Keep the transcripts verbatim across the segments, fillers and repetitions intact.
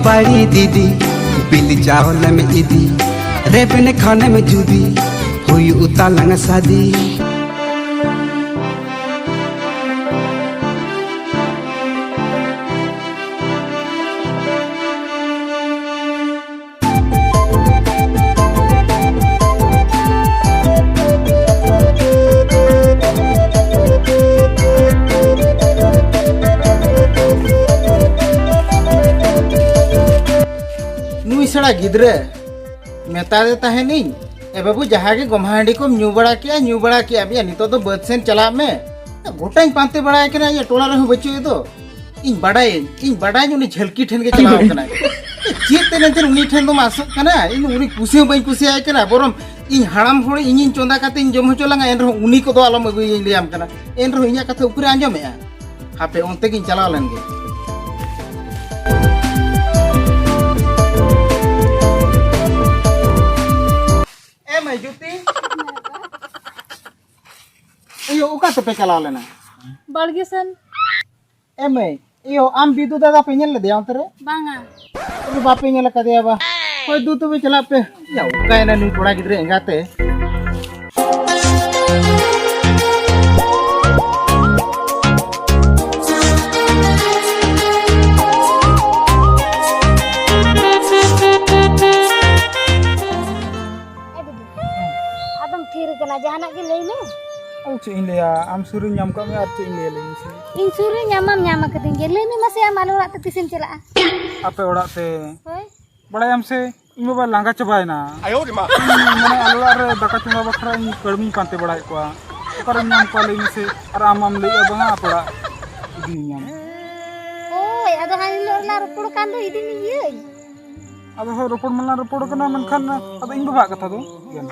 ᱵᱟᱲᱤ ᱫᱤᱫᱤ, ᱵᱤᱞᱤ ᱪᱟᱣᱞᱮᱢ ᱤᱫᱤ, ᱨᱮᱵᱮᱱ ᱠᱷᱟᱱᱮᱢ ᱡᱩᱫᱤ, ᱦᱩᱭᱩᱜ ᱛᱟᱞᱟᱝ ᱥᱟᱫᱤ᱾ ᱱᱩᱭ ᱥᱮᱬᱟ ᱜᱤᱫᱽᱨᱟᱹ ᱢᱮᱛᱟᱫᱮ ᱛᱟᱦᱮᱱᱤᱧ, "ᱮ ᱵᱟᱹᱵᱩ, ᱡᱟᱦᱟᱸ ᱜᱮ ᱜᱚᱢᱦᱟ ᱦᱟᱺᱰᱤ ᱠᱚᱢ ᱧᱩ ᱵᱟᱲᱟ ᱠᱮᱜᱼᱟ, ᱧᱩ ᱵᱟᱲᱟ ᱠᱮᱜᱼᱟ ᱢᱮᱭᱟ, ᱱᱤᱛᱚᱜ ᱫᱚ ᱵᱟᱹᱫᱽ ᱥᱮᱱ ᱪᱟᱞᱟᱜ ᱢᱮ, ᱜᱚᱴᱟᱧ ᱯᱟᱱᱛᱮ ᱵᱟᱲᱟᱭ ᱠᱟᱱᱟ, ᱤᱭᱟᱹ ᱴᱚᱞᱟ ᱨᱮᱦᱚᱸ ᱵᱟᱹᱪᱩᱜ ᱮ ᱫᱚ, ᱤᱧ ᱵᱟᱰᱟᱭᱟᱹᱧ, ᱤᱧ ᱵᱟᱰᱟᱭᱟᱹᱧ ᱩᱱᱤ ᱡᱷᱟᱹᱞᱠᱤ ᱴᱷᱮᱱ ᱜᱮ ᱪᱟᱞᱟᱣ ᱠᱟᱱᱟᱭ, ᱪᱮᱫ ᱛᱮ ᱢᱮᱱᱛᱮ ᱩᱱᱤ ᱴᱷᱮᱱ ᱫᱚᱢ ᱟᱥᱚᱜ ᱠᱟᱱᱟ? ᱤᱧ ᱩᱱᱤ ᱠᱩᱥᱤ ᱦᱚᱸ ᱵᱟᱹᱧ ᱠᱩᱥᱤᱭᱟᱭ ᱠᱟᱱᱟ, ᱵᱚᱨᱚᱝ ᱤᱧ ᱦᱟᱲᱟᱢ ᱦᱚᱲ ᱤᱧᱤᱧ ᱪᱚᱸᱫᱟ ᱠᱟᱛᱮ ᱤᱧ ᱡᱚᱢ ᱦᱚᱪᱚ ᱞᱟᱝᱟ, ᱮᱱ ᱨᱮᱦᱚᱸ ᱩᱱᱤ ᱠᱚᱫᱚ ᱟᱞᱚᱢ ᱟᱹᱜᱩᱭᱟᱹᱧ ᱞᱟᱹᱭᱟᱢ ᱠᱟᱱᱟ, ᱮᱱ ᱨᱮᱦᱚᱸ ᱤᱧᱟᱹᱜ ᱠᱟᱛᱷᱟ ᱩᱠᱩᱨᱮ ᱟᱸᱡᱚᱢᱮᱜᱼᱟ?" ᱦᱟᱯᱮ, ᱚᱱᱛᱮ ᱜᱤᱧ ᱪᱟᱞᱟᱣ ᱞᱮᱱ ᱜᱮ᱾ ᱮ ᱢᱟᱹᱭ ᱡᱩᱛᱤ, ᱤᱭᱟᱹ, ᱚᱠᱟ ᱛᱮᱯᱮ ᱪᱟᱞᱟᱣ ᱞᱮᱱᱟ? ᱵᱟᱲᱜᱮ ᱥᱮᱱ᱾ ᱮ ᱢᱟᱹᱭ, ᱤᱭᱟᱹ, ᱟᱢ ᱵᱤᱫᱩ ᱫᱟᱫᱟ ᱯᱮ ᱧᱮᱞ ᱞᱮᱫᱮᱭᱟ ᱚᱱᱛᱮ ᱨᱮ? ᱵᱟᱝᱟ᱾ ᱛᱚᱵᱮ ᱵᱟᱯᱮ ᱧᱮᱞ ᱟᱠᱟᱫᱮᱭᱟ ᱵᱟ? ᱦᱳᱭ, ᱫᱩ ᱛᱚᱵᱮ ᱪᱟᱞᱟᱜ ᱯᱮ᱾ ᱭᱟ, ᱚᱠᱟᱭᱮᱱᱟ ᱱᱩᱭ ᱠᱚᱲᱟ ᱜᱤᱫᱽᱨᱟᱹ ᱮᱸᱜᱟᱛᱮ? ᱮ ᱫᱤᱫᱤ, ᱟᱫᱚᱢ ᱛᱷᱤᱨ ᱠᱟᱱᱟ, ᱡᱟᱦᱟᱱᱟᱜ ᱜᱮ ᱞᱟᱹᱭ ᱢᱮ᱾ ᱟᱫᱚ ᱪᱮᱫ ᱤᱧ ᱞᱟᱹᱭᱟ, ᱟᱢ ᱥᱩᱨ ᱨᱤᱧ ᱧᱟᱢ ᱠᱟᱜ ᱢᱮᱭᱟ, ᱟᱨ ᱪᱮᱫ ᱤᱧ ᱞᱟᱹᱭᱟ, ᱞᱟᱹᱭ ᱢᱮᱥᱮ᱾ ᱤᱧ ᱥᱩᱨ ᱨᱤᱧ ᱧᱟᱢ ᱢᱟᱢ ᱧᱟᱢ ᱟᱠᱟᱫᱤᱧ ᱜᱮ, ᱞᱟᱹᱭ ᱢᱮ ᱢᱟᱥᱮ, ᱟᱢ ᱟᱞᱮ ᱚᱲᱟᱜ ᱛᱮ ᱛᱤᱥᱮᱢ ᱪᱟᱞᱟᱜᱼᱟ? ᱟᱯᱮ ᱚᱲᱟᱜ ᱛᱮ? ᱦᱳᱭ᱾ ᱵᱟᱲᱟᱭᱟᱢ ᱥᱮ, ᱤᱧ ᱵᱟᱵᱟ ᱞᱟᱸᱜᱟ ᱪᱟᱵᱟᱭᱮᱱᱟ᱾ ᱟᱭᱳ ᱨᱮ ᱢᱟ᱾ ᱤᱧ ᱢᱟᱱᱮ ᱟᱞᱮ ᱚᱲᱟᱜ ᱨᱮ ᱫᱟᱠᱟ ᱪᱚᱸᱫᱟ ᱵᱟᱠᱷᱨᱟ ᱤᱧ ᱠᱟᱹᱲᱢᱤᱧ ᱯᱟᱱᱛᱮ ᱵᱟᱲᱟᱭᱮᱫ ᱠᱚᱣᱟ, ᱚᱠᱟᱨᱮᱢ ᱧᱟᱢ ᱠᱚᱣᱟ ᱞᱟᱹᱭ ᱢᱮᱥᱮ? ᱟᱨ ᱟᱢ ᱢᱟᱢ ᱞᱟᱹᱭᱮᱫᱼᱟ ᱵᱟᱝᱟ ᱟᱯᱮ ᱚᱲᱟᱜ ᱤᱫᱤᱭᱤᱧᱟᱢ᱾ ᱦᱳᱭ, ᱟᱫᱚ ᱦᱟᱱ ᱦᱤᱞᱳᱜ ᱨᱮᱞᱟᱝ ᱨᱚᱯᱚᱲ ᱠᱟᱱ ᱫᱚ ᱤᱫᱤ ᱢᱮᱭᱟᱹᱧ᱾ ᱟᱫᱚ ᱦᱳᱭ, ᱨᱚᱯᱚᱲ ᱢᱟᱞᱟᱝ ᱨᱚᱯᱚᱲ ᱠᱟᱱᱟ, ᱢᱮᱱᱠᱷᱟᱱ ᱟᱫᱚ ᱤᱧ ᱵᱟᱵᱟᱣᱟᱜ ᱠᱟᱛᱷᱟ ᱫᱚ?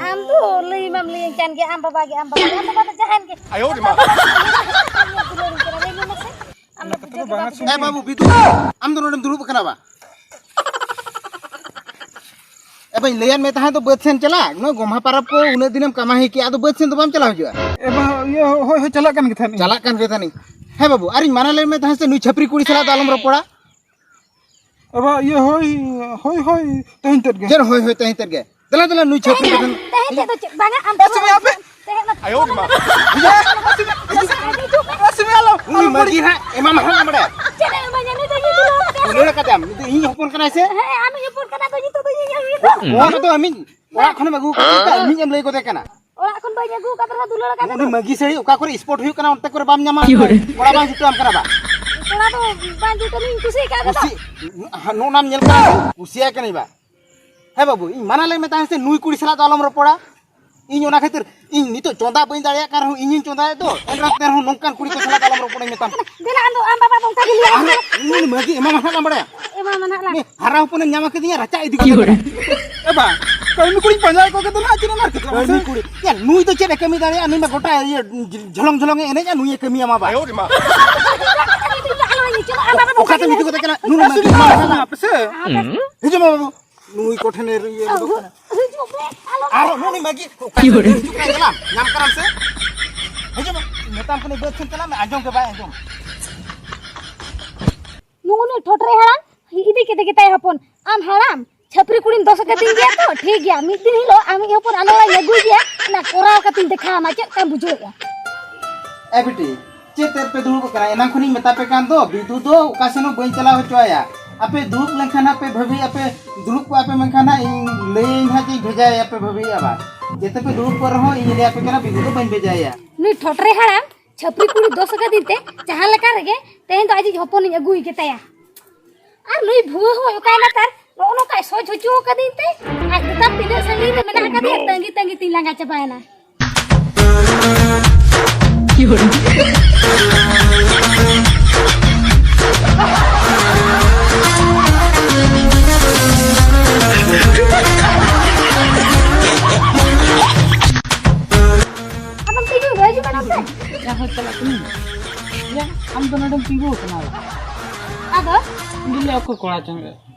ᱟᱢ ᱫᱚ ᱞᱟᱹᱭ ᱢᱟᱢ ᱞᱟᱹᱭᱟᱹᱧ ᱠᱟᱱ ᱜᱮ, ᱟᱢ ᱵᱟᱵᱟ ᱜᱮ, ᱟᱢ ᱵᱟᱵᱟ ᱜᱮ, ᱟᱢ ᱵᱟᱵᱟ ᱫᱚ ᱡᱟᱦᱟᱸᱭᱮᱱ ᱜᱮ᱾ ᱟᱭᱳ ᱨᱮ ᱢᱟ᱾ ᱫᱩᱞᱟᱹᱲᱤᱧ ᱠᱟᱱᱟ, ᱞᱟᱹᱭ ᱢᱮ ᱢᱟᱥᱮ᱾ ᱟᱢ ᱫᱚ ᱚᱱᱟ ᱠᱟᱛᱷᱟ ᱫᱚ ᱵᱩᱡᱷᱟᱹᱣ ᱜᱮ ᱵᱟᱝᱟ ᱵᱟᱢ ᱥᱩᱢᱤ᱾ ᱮ ᱵᱩᱡᱷᱟᱹᱣᱟ᱾ ᱵᱟᱹᱵᱩ ᱵᱤᱫᱩ, ᱟᱢ ᱫᱚ ᱱᱚᱰᱮᱢ ᱫᱩᱲᱩᱵ ᱟᱠᱟᱱᱟ ᱵᱟ? ᱮ ᱵᱟᱹᱧ ᱞᱟᱹᱭᱟᱫ ᱢᱮ ᱛᱟᱦᱮᱸᱫ ᱫᱚ ᱵᱟᱹᱫᱽ ᱥᱮᱱ ᱪᱟᱞᱟᱜ, ᱱᱚᱜᱼᱚᱭ ᱜᱚᱢᱦᱟ ᱯᱟᱨᱟᱵᱽ ᱠᱚ ᱩᱱᱟᱹᱜ ᱫᱤᱱᱮᱢ ᱠᱟᱢᱟᱦᱤ ᱠᱮᱜᱼᱟ, ᱟᱫᱚ ᱵᱟᱹᱫᱽ ᱥᱮᱱ ᱫᱚ ᱵᱟᱢ ᱪᱟᱞᱟᱣ ᱦᱤᱡᱩᱜᱼᱟ? ᱮ ᱵᱟ, ᱤᱭᱟᱹ, ᱦᱳᱭ, ᱦᱳᱭ, ᱪᱟᱞᱟᱜ ᱠᱟᱱ ᱜᱮ ᱛᱟᱦᱮᱸᱫ᱾ ᱪᱟᱞᱟᱜ ᱠᱟᱱ ᱜᱮ ᱛᱟᱦᱮᱸᱫ᱾ ᱦᱮᱸ ᱵᱟᱹᱵᱩ, ᱟᱨᱤᱧ ᱢᱟᱱᱟ ᱞᱮᱫ ᱢᱮ ᱛᱟᱦᱮᱸᱫ ᱥᱮ ᱱᱩᱭ ᱪᱷᱟᱹᱯᱨᱤ ᱠᱩᱲᱤ ᱥᱟᱞᱟᱜ ᱫᱚ ᱟᱞᱚᱢ ᱨᱚᱯᱚᱲᱟ᱾ ᱟᱵᱟ, ᱤᱭᱟᱹ, ᱦᱳᱭ, ᱦᱳᱭ, ᱦᱳᱭ, ᱛᱮᱦᱮᱧ ᱛᱮᱫ ᱜᱮ᱾ ᱪᱮᱫ ᱦᱳᱭ, ᱦᱳᱭ, ᱛᱮᱦᱮᱧ ᱛᱮᱫ ᱜᱮ? ᱫᱮᱞᱟ, ᱫᱮᱞᱟ, ᱱᱩᱭ ᱪᱷᱟᱹᱯᱨᱤ ᱛᱮᱦᱮᱧ ᱠᱟᱴᱷᱟᱱ᱾ ᱛᱮᱦᱮᱧ ᱛᱮᱫ ᱫᱚ ᱪᱮᱫ? ᱵᱟᱝᱟ, ᱟᱢ ᱫᱚ ᱮ, ᱥᱩᱢᱤ, ᱟᱯᱮ᱾ ᱛᱮᱦᱮᱧ ᱫᱚ ᱟᱭᱳ ᱨᱮ ᱢᱟ᱾ ᱦᱤᱡᱩᱜ ᱢᱮ᱾ ᱮ, ᱥᱩᱢᱤ, ᱟᱞᱚ, ᱩᱱᱤ ᱟᱞᱚ ᱢᱟᱹᱡᱷᱤ ᱵᱟᱹᱲᱤᱡ᱾ ᱦᱟᱸᱜ ᱮᱢᱟᱢᱟ ᱦᱟᱸᱜ ᱱᱚᱰᱮ᱾ ᱪᱮᱫ ᱮ ᱮᱢᱟᱹᱧᱟ? ᱱᱩᱭ ᱫᱚ ᱤᱧ ᱫᱩᱞᱟᱹᱲ ᱟᱠᱟᱫᱮᱭᱟ᱾ ᱫᱩᱞᱟᱹᱲ ᱟᱠᱟᱫᱮᱭᱟᱢ? ᱱᱩᱭ ᱫᱚ ᱤᱧ ᱦᱚᱯᱚᱱ ᱠᱟᱱᱟᱭ ᱥᱮ? ᱦᱮᱸ, ᱟᱢᱤᱡ ᱦᱚᱯᱚᱱ ᱠᱟᱱᱟ ᱫᱚ ᱱᱤᱛᱚᱜ ᱫᱚ ᱤᱧ ᱟᱹᱜᱩᱭᱮᱫᱟ᱾ ᱚᱱᱟ ᱫᱚ ᱟᱢᱤᱡ ᱚᱲᱟᱜ ᱠᱷᱚᱱᱮᱢ ᱟᱹᱜᱩ ᱠᱟᱫᱮ ᱛᱮ ᱤᱧᱤᱧ ᱮᱢ ᱞᱟᱹᱭ ᱜᱚᱫᱮ ᱠᱟᱱᱟ᱾ ᱚᱲᱟᱜ ᱠᱷᱚᱱ ᱵᱟᱹᱧ ᱟᱹᱜᱩ ᱟᱠᱟᱫ ᱨᱮᱦᱚᱸ ᱫᱩᱞᱟᱹᱲ ᱟᱠᱟᱫ ᱩᱱᱤ ᱨᱮᱦᱚᱸ᱾ ᱢᱟᱹᱜᱤ ᱥᱟᱹᱲᱤ ᱚᱠᱟ ᱠᱚᱨᱮ spot ᱦᱩᱭᱩᱜ ᱠᱟᱱᱟ ᱚᱱᱛᱮ ᱠᱚᱨᱮ ᱵᱟᱢ ᱧᱟᱢᱟ? ᱠᱚᱲᱟ ᱵᱟᱝ ᱡᱩᱴᱟᱹᱣᱟᱢ ᱠᱟᱱᱟ ᱵᱟ? ᱠᱚᱲᱟ ᱫᱚ ᱵᱟᱝ ᱡᱩᱴᱟᱹᱣ ᱞᱤᱧ ᱠᱩᱥᱤ ᱟᱠᱟᱫ ᱨᱮᱫᱚ᱾ ᱠᱩᱥᱤ, ᱱᱚᱜᱼᱚ ᱱᱟᱢ ᱧᱮᱞ ᱠᱟᱱᱟ, ᱠᱩᱥᱤᱭᱟᱭ ᱠᱟᱹᱱᱟᱹᱧ ᱵᱟ᱾ ᱦᱮᱸ ᱵᱟᱹᱵᱩ, ᱤᱧ ᱢᱟᱱᱟ ᱞᱮ ᱢᱮᱛᱟᱭ ᱥᱮ ᱱᱩᱭ ᱠᱩᱲᱤ ᱥᱟᱞᱟᱜ ᱫᱚ ᱟᱞᱚᱢ ᱨᱚᱯᱚᱲᱟ᱾ ᱤᱧ ᱚᱱᱟ ᱠᱷᱟᱹᱛᱤᱨ ᱤᱧ ᱱᱤᱛᱚᱜ ᱪᱚᱸᱫᱟ ᱵᱟᱹᱧ ᱫᱟᱲᱮᱭᱟᱜ ᱠᱟᱱ ᱨᱮᱦᱚᱸ ᱤᱧᱤᱧ ᱪᱚᱸᱫᱟᱭᱮᱫ ᱫᱚ, ᱮᱱ ᱨᱮᱦᱚᱸ ᱱᱚᱝᱠᱟᱱ ᱠᱩᱲᱤ ᱠᱚ ᱥᱟᱞᱟᱜ ᱫᱚ ᱟᱞᱚᱢ ᱨᱚᱯᱚᱲᱟᱧ ᱢᱮᱛᱟᱢ᱾ ᱫᱮᱞᱟ ᱟᱢ ᱫᱚ ᱟᱢ ᱵᱟᱵᱟ ᱫᱚ ᱚᱱᱠᱟ ᱜᱮ ᱞᱟᱹᱭ ᱟᱭ ᱢᱮ᱾ ᱟᱨᱦᱚᱸ ᱩᱱᱤ ᱢᱟᱹᱜᱤ ᱮᱢᱟᱢᱟ ᱦᱟᱸᱜ ᱞᱟᱢ ᱵᱟᱲᱟᱭᱟ᱾ ᱮᱢᱟ ᱢᱟ ᱱᱟᱦᱟᱜ ᱞᱟᱝ᱾ ᱩᱱᱤ ᱦᱟᱨᱟ ᱦᱚᱯᱚᱱᱮᱢ ᱧᱟᱢ ᱠᱟᱫᱤᱧᱟ ᱨᱟᱪᱟ ᱤᱫᱤ ᱠᱟᱛᱮ ᱵᱟᱲᱟᱭᱟ᱾ ᱮ ᱵᱟ, ᱠᱟᱹᱢᱤ ᱠᱩᱲᱤᱧ ᱯᱟᱸᱡᱟᱭᱮᱫ ᱠᱚᱜᱮ ᱫᱚ ᱱᱟᱦᱟᱜ ᱪᱮᱫ ᱮᱢ ᱟᱨ ᱠᱟᱹᱢᱤ ᱠᱩᱲᱤ᱾ ᱭᱟ, ᱱᱩᱭ ᱫᱚ ᱪᱮᱫ ᱮ ᱠᱟᱹᱢᱤ ᱫᱟᱲᱮᱭᱟᱜᱼᱟ? ᱱᱩᱭ ᱢᱟ ᱜᱚᱴᱟ ᱤᱭᱟᱹ ᱡᱷᱚᱞᱚᱝ ᱡᱷᱚᱞᱚᱝ ᱮ ᱮᱱᱮᱡᱼᱟ, ᱱᱩᱭ ᱮ ᱠᱟᱹᱢᱤᱭᱟ ᱢᱟ ᱵᱟ᱾ ᱚᱠᱟᱛᱮᱢ ᱤᱫᱤ ᱜᱚᱫᱮ ᱠᱟᱱᱟ? ᱱᱩᱭ ᱢᱟ ᱢᱟᱹᱜᱤ ᱮᱢᱟᱢᱟ ᱦᱟᱸᱜ ᱞᱟᱝ᱾ ᱟᱯᱮ ᱥᱮ? ᱦᱤᱡᱩᱜ ᱢᱮ ᱵᱟᱹᱵᱩ᱾ ᱱᱩᱭ ᱠᱚᱴᱷᱮᱱ ᱮ ᱤᱭᱟᱹ ᱜᱚᱫᱚᱜ ᱠᱟᱱᱟ᱾ ᱦᱤᱡᱩᱜ ᱢᱮ, ᱟᱞᱚᱢ ᱟᱨᱦᱚᱸ ᱱᱩᱭ ᱢᱟᱹᱜᱤ ᱚᱠᱟ ᱥᱮᱫ ᱦᱤᱡᱩᱜ ᱠᱟᱱᱟᱭ? ᱪᱟᱞᱟᱜ ᱧᱟᱢ ᱠᱟᱱᱟᱢ ᱥᱮ? ᱦᱤᱡᱩᱜ ᱢᱮ, ᱢᱮᱛᱟᱢ ᱠᱟᱹᱱᱟᱹᱧ ᱵᱟᱹᱫᱽ ᱥᱮᱱ ᱪᱟᱞᱟᱜ ᱢᱮ, ᱟᱸᱡᱚᱢ ᱜᱮ ᱵᱟᱭ ᱟᱸᱡᱚᱢ᱾ ᱱᱩᱜᱼᱩ ᱱᱩᱭ ᱴᱷᱚᱴᱨᱮ ᱦᱟᱲᱟᱢ ᱤᱫᱤ ᱠᱮᱫᱮ ᱜᱮᱛᱟᱭ ᱦᱚᱯᱚᱱ᱾ ᱟᱢ ᱦᱟᱲᱟᱢ, ᱪᱷᱟᱹᱯᱨᱤ ᱠᱩᱲᱤᱢ ᱫᱚᱥ ᱟᱠᱟᱫᱤᱧ ᱜᱮᱭᱟ ᱛᱚ? ᱴᱷᱤᱠ ᱜᱮᱭᱟ, ᱢᱤᱫ ᱫᱤᱱ ᱦᱤᱞᱳᱜ ᱟᱢᱤᱡ ᱦᱚᱯᱚᱱ ᱟᱞᱟᱝ ᱞᱟᱝ ᱟᱹᱜᱩᱭᱮᱭᱟ, ᱚᱱᱟ ᱠᱚᱨᱟᱣ ᱠᱟᱛᱮᱧ ᱫᱮᱠᱷᱟᱣ ᱟᱢᱟ ᱪᱮᱫ ᱞᱮᱠᱟᱢ ᱵᱩᱡᱷᱟᱹᱣᱮᱫᱼᱟ᱾ ᱮ ᱵᱤᱴᱤ, ᱪᱮᱫ ᱛᱮᱫ ᱯᱮ ᱫᱩᱲᱩᱵ ᱟᱠᱟᱱᱟ? ᱮᱱᱟᱝ ᱠᱷᱚᱱᱤᱧ ᱢᱮᱛᱟ ᱯᱮ ᱠᱟᱱ ᱫᱚ, ᱵᱤᱫᱩ ᱫᱚ ᱚᱠᱟ ᱥᱮᱱ ᱦᱚᱸ ᱵᱟᱹᱧ ᱪᱟᱞᱟᱣ ᱦᱚᱪᱚ ᱟᱭᱟ᱾ ᱟᱯᱮ ᱫᱩᱲᱩᱵ ᱞᱮᱱᱠᱷᱟᱱ ᱦᱟᱸᱜ ᱯᱮ ᱵᱷᱟᱹᱵᱤᱭᱮᱫᱼᱟ ᱯᱮ, ᱫᱩᱲᱩᱵ ᱠᱚᱜᱼᱟ ᱯᱮ, ᱢᱮᱱᱠᱷᱟᱱ ᱦᱟᱸᱜ ᱤᱧ ᱞᱟᱹᱭᱟᱹᱧ ᱦᱟᱸᱜ ᱡᱮ ᱵᱷᱮᱡᱟᱭᱮᱭᱟ ᱯᱮ ᱵᱷᱟᱹᱵᱤᱭᱮᱫᱼᱟ ᱵᱟᱝ᱾ ᱡᱮᱛᱮ ᱯᱮ ᱫᱩᱲᱩᱵ ᱠᱚᱜ ᱨᱮᱦᱚᱸ ᱤᱧ ᱞᱟᱹᱭᱟᱯᱮ ᱠᱟᱱᱟ, ᱵᱤᱫᱩ ᱫᱚ ᱵᱟᱹᱧ ᱵᱷᱮᱡᱟᱭᱮᱭᱟ᱾ ᱱᱩᱭ ᱴᱷᱚᱴᱨᱮ ᱦᱟᱲᱟᱢ ᱪᱷᱟᱹᱯᱨᱤ ᱠᱩᱲᱤ ᱫᱚᱥ ᱟᱠᱟᱫᱤᱧ ᱛᱮ ᱡᱟᱦᱟᱸ ᱞᱮᱠᱟ ᱨᱮᱜᱮ ᱛᱮᱦᱮᱧ ᱫᱚ ᱟᱡᱤᱡ ᱦᱚᱯᱚᱱᱤᱧ ᱟᱹᱜᱩᱭ ᱜᱮᱛᱟᱭᱟ᱾ ᱟᱨ ᱱᱩᱭ ᱵᱷᱩᱣᱟᱹ ᱦᱚᱸ ᱚᱠᱟᱭ ᱱᱮᱛᱟᱨ ᱱᱚᱜᱼᱚ ᱱᱚᱝᱠᱟᱭ ᱥᱚᱡᱽ ᱦᱚᱪᱚ ᱟᱠᱟᱫᱤᱧ ᱛᱮ ᱟᱡ ᱱᱮᱛᱟᱨ ᱛᱤᱱᱟᱹᱜ ᱥᱟᱺᱜᱤᱧ ᱨᱮ ᱢᱮᱱᱟᱜ ᱟᱠᱟᱫᱮᱭᱟ, ᱛᱟᱺᱜᱤ ᱛᱟᱺᱜᱤ ᱛᱤᱧ ᱞᱟᱸᱜᱟ ᱪᱟᱵᱟᱭᱮᱱᱟ᱾ ᱟᱫᱚᱢ ᱛᱤᱸᱜᱩ ᱫᱚ ᱦᱤᱡᱩᱜ ᱠᱟᱱᱟ ᱥᱮ? ᱡᱟᱦᱟᱸ ᱪᱟᱞᱟᱜ ᱠᱟᱹᱱᱟᱹᱧ᱾ ᱭᱟ, ᱟᱢ ᱫᱚ ᱱᱚᱰᱮᱢ ᱛᱤᱸᱜᱩ ᱟᱠᱟᱱᱟ᱾ ᱟᱫᱚ? ᱤᱧ ᱫᱚ ᱞᱟᱹᱭ ᱚᱠᱚᱭ ᱠᱚᱲᱟ ᱪᱚᱝ?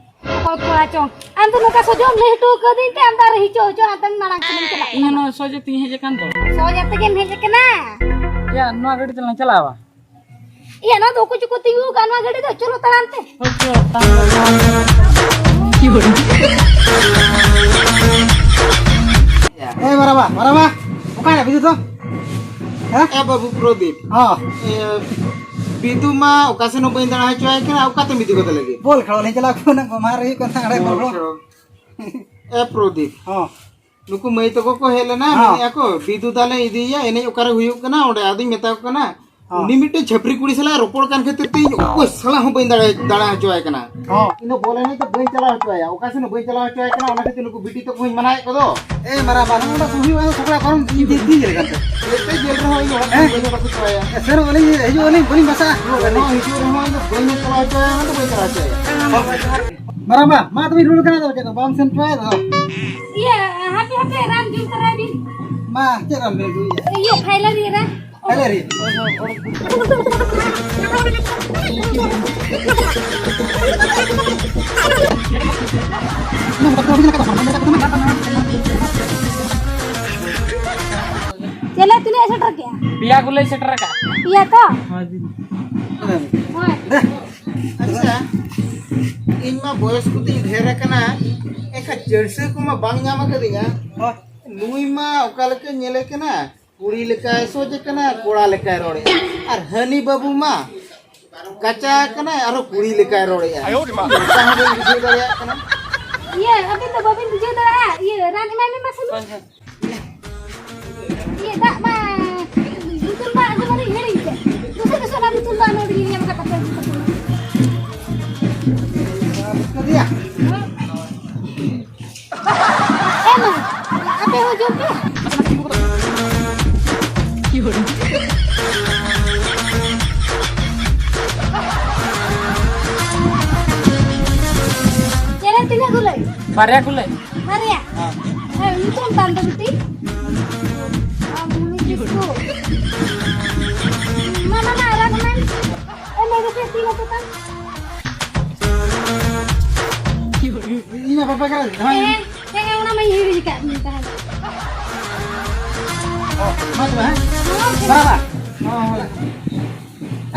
ᱚᱠᱚᱭ ᱠᱚᱲᱟ ᱪᱚᱝ? ᱟᱢ ᱫᱚ ᱱᱚᱝᱠᱟ ᱥᱚᱡᱚᱢ ᱞᱟᱹᱭ ᱦᱚᱴᱚ ᱠᱟᱹᱫᱤᱧ ᱛᱮ ᱟᱢ ᱫᱚ ᱟᱨ ᱦᱤᱡᱩᱜ ᱦᱤᱡᱩᱜ ᱦᱟᱱᱛᱮ ᱢᱟᱲᱟᱝ ᱥᱮᱫ ᱮᱢ ᱪᱟᱞᱟᱜ ᱤᱧ ᱠᱟᱱᱟ᱾ ᱱᱚᱣᱟ ᱥᱚᱡᱮ ᱛᱤᱧ ᱦᱮᱡ ᱟᱠᱟᱱ ᱫᱚ᱾ ᱥᱚᱡᱟ ᱛᱮᱜᱮᱢ ᱦᱮᱡ ᱟᱠᱟᱱᱟ? ᱭᱟ, ᱱᱚᱣᱟ ᱜᱟᱹᱰᱤ ᱛᱮᱞᱟᱝ ᱪᱟᱞᱟᱣᱟ᱾ ᱤᱭᱟᱹ, ᱱᱚᱣᱟ ᱫᱚ ᱚᱠᱚᱭ ᱪᱚᱠᱚ ᱛᱤᱸᱜᱩ ᱟᱠᱟᱫ ᱱᱚᱣᱟ ᱜᱟᱹᱰᱤ ᱫᱚ? ᱪᱚᱞᱚ ᱛᱟᱲᱟᱢ ᱛᱮ᱾ ᱮ ᱢᱟᱨᱟᱵᱟ, ᱢᱟᱨᱟᱵᱟ, ᱚᱠᱟᱨᱮ ᱵᱤᱫᱩ ᱫᱚ? ᱦᱮᱸ? ᱮ ᱵᱟᱹᱵᱩ ᱯᱨᱚᱫᱤᱯ᱾ ᱦᱚᱸ᱾ ᱮ, ᱵᱤᱫᱩ ᱢᱟ ᱚᱠᱟ ᱥᱮᱱ ᱦᱚᱸ ᱵᱟᱹᱧ ᱫᱟᱬᱟ ᱦᱚᱪᱚᱣᱟᱭ ᱠᱟᱱᱟ, ᱚᱠᱟᱛᱮᱢ ᱤᱫᱤ ᱜᱚᱫᱮ ᱞᱟᱹᱜᱤᱫ? ᱵᱚᱞ ᱠᱷᱮᱞ ᱞᱤᱧ ᱪᱟᱞᱟᱣ ᱠᱚᱜᱼᱟ, ᱵᱟᱝ ᱢᱟᱨ ᱦᱩᱭᱩᱜ ᱠᱟᱱ ᱛᱟᱦᱮᱸ, ᱵᱚᱞ ᱠᱷᱮᱞ᱾ ᱮ ᱯᱨᱚᱫᱤᱯ᱾ ᱦᱚᱸ᱾ ᱱᱩᱠᱩ ᱢᱟᱹᱭ ᱛᱟᱠᱚ ᱠᱚ ᱦᱮᱡ ᱞᱮᱱᱟ, ᱦᱚᱸ᱾ ᱢᱮᱱᱮᱫᱼᱟ ᱠᱚ, "ᱵᱤᱫᱩ ᱫᱟ ᱞᱮ ᱤᱫᱤᱭᱮᱭᱟ, ᱮᱱᱮᱡ ᱚᱠᱟᱨᱮ ᱦᱩᱭᱩᱜ ᱠᱟᱱᱟ?" ᱚᱸᱰᱮ ᱟᱫᱚᱧ ᱢᱮᱛᱟ ᱠᱚ ᱠᱟᱱᱟ, ᱦᱚᱸ᱾ ᱩᱱᱤ ᱢᱤᱫᱴᱮᱡ ᱪᱷᱟᱹᱯᱨᱤ ᱠᱩᱲᱤ ᱥᱟᱞᱟᱜ ᱮ ᱨᱚᱯᱚᱲ ᱠᱟᱱ ᱠᱷᱟᱹᱛᱤᱨ ᱛᱮ ᱤᱧ ᱚᱠᱚᱭ ᱥᱟᱞᱟᱜ ᱦᱚᱸ ᱵᱟᱹᱧ ᱫᱟᱲᱮ, ᱫᱟᱬᱟ ᱦᱚᱪᱚᱣᱟᱭ ᱠᱟᱱᱟ᱾ ᱦᱚᱸ᱾ ᱤᱧ ᱫᱚ ᱵᱚᱞ ᱮᱱᱮᱡ ᱫᱚ ᱵᱟᱹᱧ ᱪᱟᱞᱟᱣ ᱦᱚᱪᱚᱣᱟᱭᱟ, ᱚᱠᱟ ᱥᱮᱱ ᱦᱚᱸ ᱵᱟᱹᱧ ᱪᱟᱞᱟᱣ ᱦᱚᱪᱚᱣᱟᱭ ᱠᱟᱱᱟ, ᱚᱱᱟ ᱠᱷᱟᱹᱛᱤᱨ ᱱᱩᱠᱩ ᱵᱤᱴᱤ ᱛᱟᱠᱚ ᱦᱚᱸᱧ ᱢᱟᱱᱟᱭᱮᱫ ᱠᱚᱫᱚ᱾ ᱮ ᱢᱟᱨᱟ ᱵᱟ, ᱱᱚᱜᱼᱚ ᱱᱚᱝᱠᱟ ᱥᱚᱢᱚᱭ ᱦᱩᱭᱩᱜᱼᱟ, ᱥᱚᱠᱲᱟ ᱯᱟᱨᱚᱢ ᱤᱧ ᱫᱤ-, ᱫᱤᱱ ᱡᱮᱞ ᱠᱟᱱ ᱛᱮ᱾ ᱮᱴᱟᱜ ᱡᱮᱞ ᱨᱮᱦᱚᱸ ᱤᱧ ᱚᱲᱟᱜ ᱠᱷᱚᱱ ᱦᱮᱸ? ᱵᱟᱹᱧ ᱚᱰᱚᱠ ᱦᱚᱪᱚᱣᱟᱭᱟ᱾ ᱮ, ᱥᱮᱱᱚᱜ ᱟᱹᱞᱤᱧ, ᱦᱤᱡᱩᱜ ᱟᱹᱞᱤᱧ, ᱵᱟᱹᱞᱤᱧ ᱵᱟᱥᱟᱜᱼᱟ, ᱨᱩᱣᱟᱹᱲ ᱟᱹᱞᱤᱧ᱾ ᱦᱚᱸ, ᱦᱤᱡᱩᱜ ᱨᱮᱦᱚᱸ ᱤᱧ ᱫᱚ ᱵᱟᱹᱧ ᱪᱟᱞᱟᱣ ᱦᱚᱪᱚᱣᱟᱭᱟ, ᱚᱱᱟ ᱫᱚ ᱵᱟᱹᱧ ᱪᱟᱞᱟᱣ ᱦᱚᱪᱚᱣᱟᱭᱟ᱾ ᱢᱟᱨᱟᱝ ᱵᱟ, ᱢᱟ ᱛᱚᱵᱮ ᱨᱩᱣᱟᱹᱲ ᱠᱟᱱᱟ, ᱟᱫᱚ ᱪᱮᱫ ᱦᱚᱸ ᱵᱟᱢ ᱥᱮᱱ ᱦᱚᱪᱚᱣᱟᱭᱟ ᱫᱚ᱾ ᱤᱭᱟᱹ, ᱦᱟᱯᱮ, ᱦᱟᱯᱮ, ᱨᱟᱱ ᱡᱚᱢ ᱛᱟᱨᱟᱭ ᱵᱤᱱ᱾ ᱢᱟ, ᱪᱮᱫ ᱨᱟᱱ ᱵᱮᱱ ᱟᱹᱜᱩᱭᱮᱫᱼᱟ? ᱤᱭᱟᱹ, ᱯᱷᱟᱭᱞᱟᱨᱤ ᱨᱟᱱ᱾ ᱯᱷᱟᱭᱞᱟᱨᱤ? ᱪᱮᱞᱮ ᱛᱤᱱᱟᱹᱜ ᱮ ᱥᱮᱴᱮᱨ ᱠᱮᱜᱼᱟ? ᱯᱮᱭᱟ ᱜᱩᱞᱟᱹᱭ ᱥᱮᱴᱮᱨ ᱟᱠᱟᱫ᱾ ᱯᱮᱭᱟ ᱛᱚ? ᱦᱳᱭ᱾ ᱦᱳᱭ᱾ ᱟᱪᱪᱷᱟ, ᱤᱧ ᱢᱟ ᱵᱚᱭᱚᱥ ᱠᱚᱛᱤᱧ ᱰᱷᱮᱨ ᱟᱠᱟᱱᱟ, ᱮᱱᱠᱷᱟᱱ ᱪᱟᱹᱲᱥᱟᱹ ᱠᱚᱢᱟ ᱵᱟᱝ ᱧᱟᱢ ᱟᱠᱟᱫᱤᱧᱟ᱾ ᱦᱳᱭ᱾ ᱱᱩᱭ ᱢᱟ ᱚᱠᱟ ᱞᱮᱠᱟᱧ ᱧᱮᱞᱮ ᱠᱟᱱᱟ, ᱠᱩᱲᱤ ᱞᱮᱠᱟᱭ ᱥᱚᱡᱮ ᱠᱟᱱᱟ, ᱠᱚᱲᱟ ᱞᱮᱠᱟᱭ ᱨᱚᱲᱮᱜᱼᱟ᱾ ᱟᱨ ᱦᱟᱹᱱᱤ ᱵᱟᱹᱵᱩ ᱢᱟ ᱠᱟᱪᱟ ᱠᱟᱱᱟᱭ, ᱟᱨᱦᱚᱸ ᱠᱩᱲᱤ ᱞᱮᱠᱟᱭ ᱨᱚᱲᱮᱜᱼᱟ᱾ ᱟᱭᱳ ᱨᱮ ᱢᱟ᱾ ᱚᱱᱠᱟ ᱦᱚᱸ ᱵᱟᱹᱧ ᱵᱩᱡᱷᱟᱹᱣ ᱫᱟᱲᱮᱭᱟᱜ ᱠᱟᱱᱟ᱾ ᱤᱭᱟᱹ, ᱟᱹᱵᱤᱱ ᱫᱚ ᱵᱟᱹᱵᱤᱱ ᱵᱩᱡᱷᱟᱹᱣ ᱫᱟᱲᱮᱭᱟᱜᱼᱟ? ᱤᱭᱟᱹ, ᱨᱟᱱ ᱮᱢᱟᱭ ᱢᱮ ᱢᱟ ᱥᱩᱱᱩᱢ᱾ ᱤᱭᱟᱹ, ᱫᱟᱜ ᱢᱟ, ᱵᱩᱛᱩᱞ ᱢᱟ ᱟᱹᱜᱩ ᱢᱟᱞᱤᱧ ᱦᱤᱲᱤᱧ ᱠᱮᱫ᱾ ᱫᱩᱥᱨᱟ, ᱫᱩᱥᱨᱟ ᱵᱩᱛᱩᱞ ᱢᱟ ᱱᱚᱰᱮ ᱞᱤᱧ ᱧᱟᱢ ᱠᱟᱫ ᱛᱟᱯᱮᱭᱟ, ᱵᱩᱛᱩᱞ ᱢᱟ᱾ ᱮ ᱢᱟ, ᱟᱯᱮ ᱦᱚᱸ ᱡᱚᱢ ᱯᱮ᱾ ᱪᱮᱞᱮ ᱛᱤᱱᱟᱹᱜ ᱜᱩᱞᱟᱹᱭ? ᱵᱟᱨᱭᱟ ᱜᱩᱞᱟᱹᱭ᱾ ᱵᱟᱨᱭᱟ? ᱦᱮᱸ᱾ ᱦᱮᱸ, ᱧᱩᱛᱩᱢ ᱛᱟᱢ ᱫᱚ ᱵᱤᱴᱤ? ᱟᱢ ᱩᱱᱤ ᱠᱤᱥᱠᱩ᱾ ᱢᱟ, ᱢᱟ, ᱢᱟ, ᱟᱲᱟᱜ ᱢᱮ᱾ ᱮ, ᱢᱮ ᱜᱮᱥᱮ ᱛᱤᱱ ᱟᱹᱛᱩ ᱛᱟᱢ? ᱤᱧ ᱢᱟ ᱵᱟᱯᱮ ᱠᱟᱱᱟ, ᱦᱮᱸ᱾ ᱦᱮᱸ, ᱦᱮᱸ, ᱚᱱᱟ ᱢᱟᱧ ᱦᱤᱲᱤᱧ ᱟᱠᱟᱫ ᱢᱮ ᱛᱟᱦᱮᱸᱫ᱾ ᱚ, ᱢᱟ ᱛᱚᱵᱮ, ᱦᱮᱸ? ᱦᱚᱸ, ᱵᱟᱵᱟ᱾ ᱦᱚᱸ, ᱦᱚᱸ᱾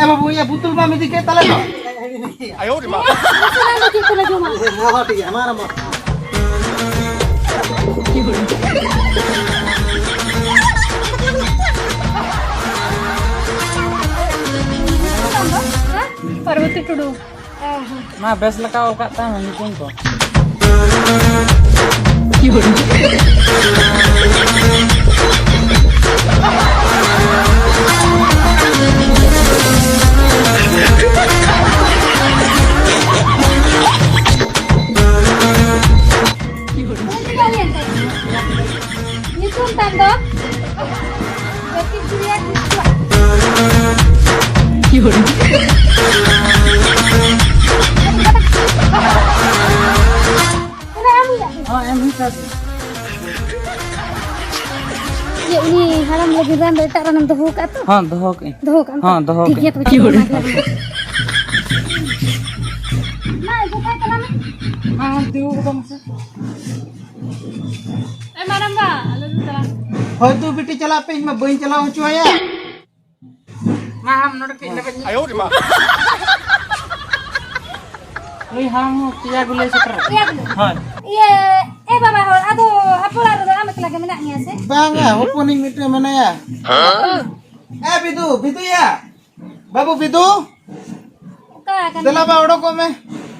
ᱮ ᱵᱟᱹᱵᱩ, ᱤᱭᱟᱹ ᱵᱩᱛᱩᱞ ᱵᱟᱢ ᱤᱫᱤ ᱠᱮᱫ ᱛᱟᱞᱮ ᱫᱚ? ᱟᱭᱳ ᱨᱮ ᱢᱟ᱾ ᱢᱟᱥᱮ ᱞᱟᱹᱭ ᱢᱮ, ᱪᱮᱫ ᱠᱚᱞᱮ ᱡᱚᱢᱟ? ᱦᱮᱸ, ᱦᱚᱸ, ᱴᱷᱤᱠ ᱜᱮᱭᱟ, ᱢᱟ ᱟᱨᱟᱢᱵᱚ᱾ ᱦᱮᱸ? ᱯᱟᱨᱵᱚᱛᱤ ᱴᱩᱰᱩ᱾ ᱢᱟ ᱵᱮᱥ ᱞᱮᱠᱟ ᱚᱞ ᱠᱟᱜ ᱛᱟᱢ ᱧᱩᱛᱩᱢ ᱠᱚ᱾ ᱧᱩᱛᱩᱢ ᱛᱟᱢ ᱫᱚ? ᱡᱟᱹᱛᱤ ᱥᱩᱨᱭᱟ ᱠᱤᱥᱠᱩ᱾ ᱛᱤᱱᱟᱹᱜ ᱮᱢ ᱦᱩᱭᱩᱜᱼᱟ? ᱦᱚᱸ, ᱮᱢ ᱦᱩᱭ ᱠᱟᱱ᱾ ᱤᱭᱟᱹ, ᱩᱱᱤ ᱦᱟᱲᱟᱢ ᱞᱟᱹᱜᱤᱫ ᱨᱟᱱ ᱫᱚ ᱮᱴᱟᱜ ᱨᱟᱱᱮᱢ ᱫᱚᱦᱚ ᱠᱟᱜᱼᱟ ᱛᱚ? ᱦᱚᱸ, ᱫᱚᱦᱚ ᱠᱟᱜ ᱟᱹᱧ᱾ ᱫᱚᱦᱚ ᱠᱟᱜ ᱟᱢ ᱛᱚ? ᱦᱚᱸ, ᱫᱚᱦᱚ ᱴᱷᱤᱠ ᱠᱟᱜ ᱜᱮᱭᱟ ᱟᱹᱧ᱾ ᱛᱚᱵᱮ, ᱪᱟᱞᱟᱜ ᱢᱮ᱾ ᱢᱟ, ᱡᱚᱠᱷᱚᱱ ᱛᱟᱞᱟᱝ ᱢᱮ᱾ ᱢᱟ, ᱫᱩᱲᱩᱵ ᱠᱚᱜ ᱢᱮᱥᱮ᱾ ᱮ, ᱢᱟᱨᱟᱝᱵᱟ, ᱟᱞᱮ ᱫᱚ ᱪᱟᱞᱟᱜ᱾ ᱦᱳᱭ ᱛᱚ, ᱵᱤᱴᱤ, ᱪᱟᱞᱟᱜ ᱯᱮ, ᱤᱧ ᱢᱟ ᱵᱟᱹᱧ ᱪᱟᱞᱟᱣ ᱦᱚᱪᱚ ᱟᱭᱟ᱾ ᱢᱟ, ᱟᱢ ᱱᱚᱰᱮ ᱠᱟᱹᱡ ᱞᱮᱵᱮᱫ ᱧᱚᱜ᱾ ᱟᱭᱳ ᱨᱮ ᱢᱟ᱾ ᱱᱩᱭ ᱦᱟᱲᱟᱢ ᱦᱚᱸ ᱯᱮᱭᱟ ᱜᱩᱞᱟᱹᱭ ᱥᱮᱴᱮᱨ ᱟᱠᱟᱱᱟ᱾ ᱯᱮᱭᱟ ᱜᱩᱞᱟᱹᱭ? ᱦᱳᱭ᱾ ᱤᱭᱟᱹ, ᱮ ᱵᱟᱵᱟ ᱦᱚᱲ, ᱟᱫᱚ ᱟᱯᱮ ᱚᱲᱟᱜ ᱨᱮᱫᱚ ᱟᱢ ᱮᱠᱞᱟ ᱜᱮ ᱢᱮᱱᱟᱜ ᱢᱮᱭᱟ ᱥᱮ? ᱵᱟᱝᱟ, ᱦᱚᱯᱚᱱᱤᱧ ᱢᱤᱫᱴᱮᱱ ᱢᱮᱱᱟᱭᱟ᱾ ᱦᱮᱸ? ᱮ ᱵᱤᱫᱩ, ᱵᱤᱫᱩᱭᱟ᱾ ᱵᱟᱹᱵᱩ ᱵᱤᱫᱩ, ᱚᱠᱟ ᱠᱟᱱᱟ? ᱫᱮᱞᱟ ᱵᱟ, ᱚᱰᱚᱠᱚᱜ ᱢᱮ᱾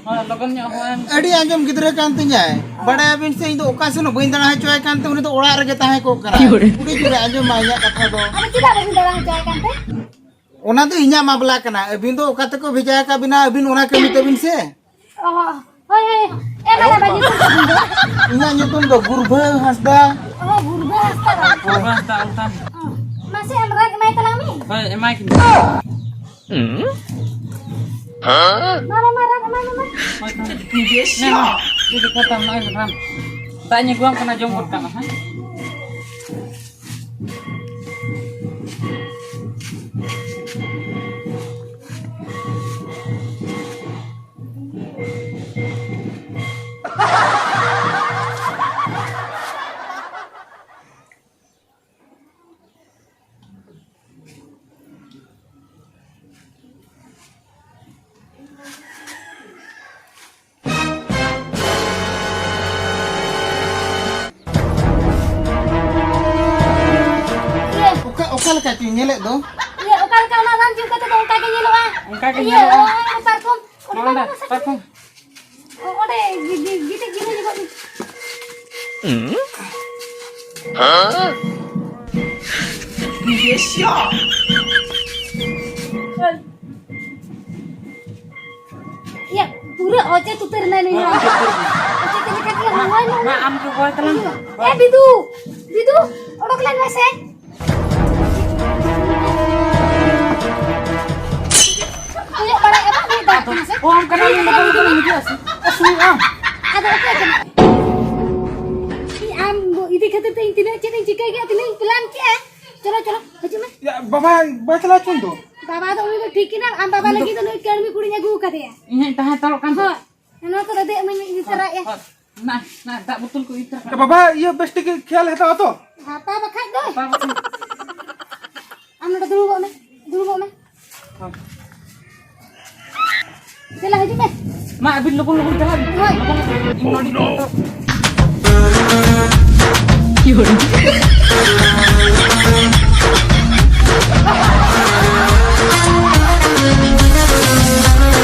ᱦᱳᱭ, ᱞᱚᱜᱚᱱ ᱧᱚᱜ ᱦᱚᱦᱚᱭᱮᱢ᱾ ᱟᱹᱰᱤ ᱟᱸᱡᱚᱢ ᱜᱤᱫᱽᱨᱟᱹ ᱠᱟᱱ ᱛᱤᱧᱟᱭ᱾ ᱵᱟᱲᱟᱭᱟᱵᱤᱱ ᱥᱮ, ᱤᱧ ᱫᱚ ᱚᱠᱟ ᱥᱮᱱ ᱦᱚᱸ ᱵᱟᱹᱧ ᱫᱟᱬᱟ ᱦᱚᱪᱚᱣᱟᱭ ᱠᱟᱱ ᱛᱮ, ᱩᱱᱤ ᱫᱚ ᱚᱲᱟᱜ ᱨᱮᱜᱮ ᱛᱟᱦᱮᱸ ᱠᱚᱜ ᱠᱟᱱᱟᱭ᱾ ᱟᱹᱰᱤ ᱡᱳᱨᱮ ᱟᱸᱡᱚᱢᱟ ᱤᱧᱟᱹᱜ ᱠᱟᱛᱷᱟ ᱫᱚ᱾ ᱟᱫᱚ ᱪᱮᱫᱟᱜ ᱵᱟᱹᱵᱤᱱ ᱫᱟᱬᱟ ᱦᱚᱪᱚᱣᱟᱭ ᱠᱟᱱ ᱛᱮ? ᱚᱱᱟ ᱫᱚ ᱤᱧᱟᱹᱜ ᱢᱟᱢᱞᱟ ᱠᱟᱱᱟ᱾ ᱟᱹᱵᱤᱱ ᱫᱚ ᱚᱠᱟ ᱛᱮᱠᱚ ᱵᱷᱮᱡᱟ ᱟᱠᱟᱫ ᱵᱤᱱᱟ, ᱟᱹᱵᱤᱱ ᱚᱱᱟ ᱠᱟᱹᱢᱤ ᱛᱟᱹᱵᱤᱱ ᱥᱮ᱾ ᱚ, ᱦᱳᱭ, ᱦᱳᱭ᱾ ᱮ, ᱢᱟᱨᱟᱝᱵᱟ, ᱧᱩᱛᱩᱢ ᱛᱟᱵᱤᱱ ᱫᱚ? ᱤᱧᱟᱹᱜ ᱧᱩᱛᱩᱢ ᱫᱚ ᱜᱩᱨᱵᱷᱟᱹ ᱦᱟᱸᱥᱫᱟ᱾ ᱚ, ᱜᱩᱨᱵᱷᱟᱹ ᱦᱟᱸᱥᱫᱟ ᱵᱟᱝ? ᱜᱩᱨᱵᱷᱟᱹ ᱦᱟᱸᱥᱫᱟ, ᱚᱞ ᱛᱟᱢ᱾ ᱚ, ᱢᱟᱥᱮ, ᱟᱢ ᱨᱟᱱ ᱮᱢᱟᱭ ᱛᱟᱞᱟᱝ ᱢᱮ᱾ ᱦᱳᱭ, ᱮᱢᱟᱭ ᱠᱟᱹᱱᱟᱹᱧ᱾ ᱢᱟ, ᱢᱟ, ᱢᱟ, ᱨᱟᱱ ᱮᱢᱟᱭ ᱢᱮ, ᱢᱟ᱾ ᱦᱳᱭ, ᱛᱟᱦᱞᱮ᱾ ᱱᱮ, ᱢᱟ, ᱤᱫᱤ ᱠᱟᱛᱟᱢ ᱱᱚᱜᱼᱚᱭ ᱨᱟᱱ᱾ ᱫᱟᱜ ᱤᱧ ᱟᱹᱜᱩᱣᱟᱢ ᱠᱟᱱᱟ, ᱡᱚᱢ ᱜᱚᱫ ᱠᱟᱜ ᱢᱮ, ᱦᱮᱸ? ᱪᱮᱫ ᱧᱮᱞᱮᱫ ᱫᱚ? ᱤᱭᱟᱹ, ᱚᱠᱟ ᱞᱮᱠᱟ ᱚᱱᱟ ᱨᱟᱱ ᱡᱚᱢ ᱠᱟᱛᱮ ᱫᱚ ᱚᱱᱠᱟ ᱜᱮ ᱧᱮᱞᱚᱜᱼᱟ᱾ ᱚᱱᱠᱟ ᱜᱮ ᱤᱭᱟᱹ, ᱧᱮᱞᱚᱜᱼᱟ᱾ ᱚᱱᱟ ᱯᱟᱨᱠᱚᱢ, ᱚᱸᱰᱮ ᱱᱚᱣᱟ ᱵᱟᱹᱱᱩᱜᱼᱟ ᱥᱮ ᱪᱮᱫ? ᱯᱟᱨᱠᱚᱢ᱾ ᱚ, ᱚᱸᱰᱮ ᱜᱤ-, ᱜᱤ-, ᱜᱤᱛᱤᱡ ᱡᱤᱨᱟᱹᱣ ᱧᱚᱜᱚᱜ ᱢᱮ᱾ ᱤᱭᱟᱹ, ᱯᱩᱨᱟᱹ ᱚᱪᱮᱛ ᱩᱛᱟᱹᱨ ᱮᱱᱟᱭ ᱱᱩᱭ ᱦᱚᱲ᱾ ᱚᱪᱮᱛ ᱞᱮᱠᱟ ᱜᱮ ᱦᱚᱦᱚᱭ ᱢᱮ᱾ ᱢᱟ, ᱟᱢ ᱜᱮ ᱦᱚᱦᱚᱭ ᱛᱟᱞᱟᱝ ᱢᱮ᱾ ᱮ ᱵᱤᱫᱩ, ᱵᱤᱫᱩ, ᱚᱰᱚᱠ ᱞᱮᱱ ᱢᱮᱥᱮ᱾ ᱠᱚᱭᱚᱜ ᱵᱟᱲᱟᱭᱮᱫᱼᱟ ᱵᱟᱝ, ᱱᱩᱭ ᱫᱟᱜ ᱠᱟᱱᱟ ᱥᱮ? ᱚ, ᱟᱢ ᱠᱟᱱᱟ ᱞᱤᱧ, ᱞᱚᱜᱚᱱ ᱞᱚᱜᱚᱱ ᱦᱤᱡᱩᱜᱼᱟ ᱥᱮ? ᱚ, ᱥᱩᱱᱩᱡ ᱟᱢ᱾ ᱟᱫᱚ ᱚᱠᱚᱭ ᱠᱟᱱᱟ? ᱤᱧ ᱟᱢ ᱤᱫᱤ ᱠᱷᱟᱹᱛᱤᱨ ᱛᱮ ᱤᱧ ᱛᱤᱱᱟᱹᱜ ᱪᱮᱫ ᱤᱧ ᱪᱤᱠᱟᱹ ᱠᱮᱫᱼᱟ, ᱛᱤᱱᱟᱹᱜ ᱤᱧ plan ᱠᱮᱫᱼᱟ᱾ ᱪᱚᱞᱚ, ᱪᱚᱞᱚ, ᱦᱤᱡᱩᱜ ᱢᱮ᱾ ᱭᱟ, ᱵᱟᱵᱟ ᱵᱟᱭ ᱪᱟᱞᱟᱣ ᱦᱚᱪᱚᱧ ᱫᱚ᱾ ᱵᱟᱵᱟ ᱫᱚ ᱩᱱᱤ ᱫᱚ ᱴᱷᱤᱠ ᱮᱱᱟ, ᱟᱢ ᱵᱟᱵᱟ ᱩᱱᱤ ᱫᱚ ᱞᱟᱹᱜᱤᱫ ᱫᱚ ᱱᱩᱭ ᱠᱟᱹᱲᱢᱤ ᱠᱩᱲᱤᱧ ᱟᱹᱜᱩ ᱟᱠᱟᱫᱮᱭᱟ᱾ ᱤᱧ ᱦᱚᱸᱧ ᱛᱟᱦᱮᱸ ᱦᱟᱛᱟᱲᱚᱜ ᱠᱟᱱ ᱫᱚ᱾ ᱦᱳᱭ, ᱱᱚᱣᱟ ᱠᱚᱫᱚ ᱫᱮᱡ ᱢᱟᱹᱧ ᱤᱫᱤ ᱛᱚᱨᱟᱭᱮᱫᱼᱟ᱾ ᱦᱳᱭ, ᱦᱳᱭ᱾ ᱱᱟ, ᱱᱟ, ᱫᱟᱜ ᱵᱳᱛᱚᱞ ᱠᱚ ᱤᱫᱤ ᱛᱚᱨᱟ ᱠᱟᱜ ᱢᱮ᱾ ᱵᱟᱵᱟ, ᱤᱭᱟᱹ ᱵᱮᱥ ᱴᱷᱤᱠ ᱜᱮ ᱠᱷᱮᱭᱟᱞ ᱦᱟᱛᱟᱣᱟ ᱛᱚ? ᱦᱟᱛᱟᱣ ᱵᱟᱠᱷᱟᱡ ᱫᱚ᱾ ᱵᱟᱵᱟ ᱵᱟᱠᱷᱟᱡ᱾ ᱟᱢ ᱱᱚᱰᱮ ᱫᱩᱲᱩᱵᱚᱜ ᱢᱮ, ᱫᱩᱲᱩᱵᱚᱜ ᱢᱮ᱾ ᱦᱳᱭ᱾ ᱫᱮᱞᱟ, ᱦᱤᱡᱩᱜ ᱢᱮ᱾ ᱢᱟ, ᱟᱹᱵᱤᱱ ᱞᱚᱜᱚᱱ ᱞᱚᱜᱚᱱ ᱪᱟᱞᱟᱜ ᱵᱤᱱ᱾ ᱦᱳᱭ᱾ ᱞᱚᱜᱚᱱ ᱞᱚᱜᱚᱱ᱾ ᱤᱧ ᱱᱚᱰᱮ ᱜᱮ ᱱᱤᱛᱚᱜ᱾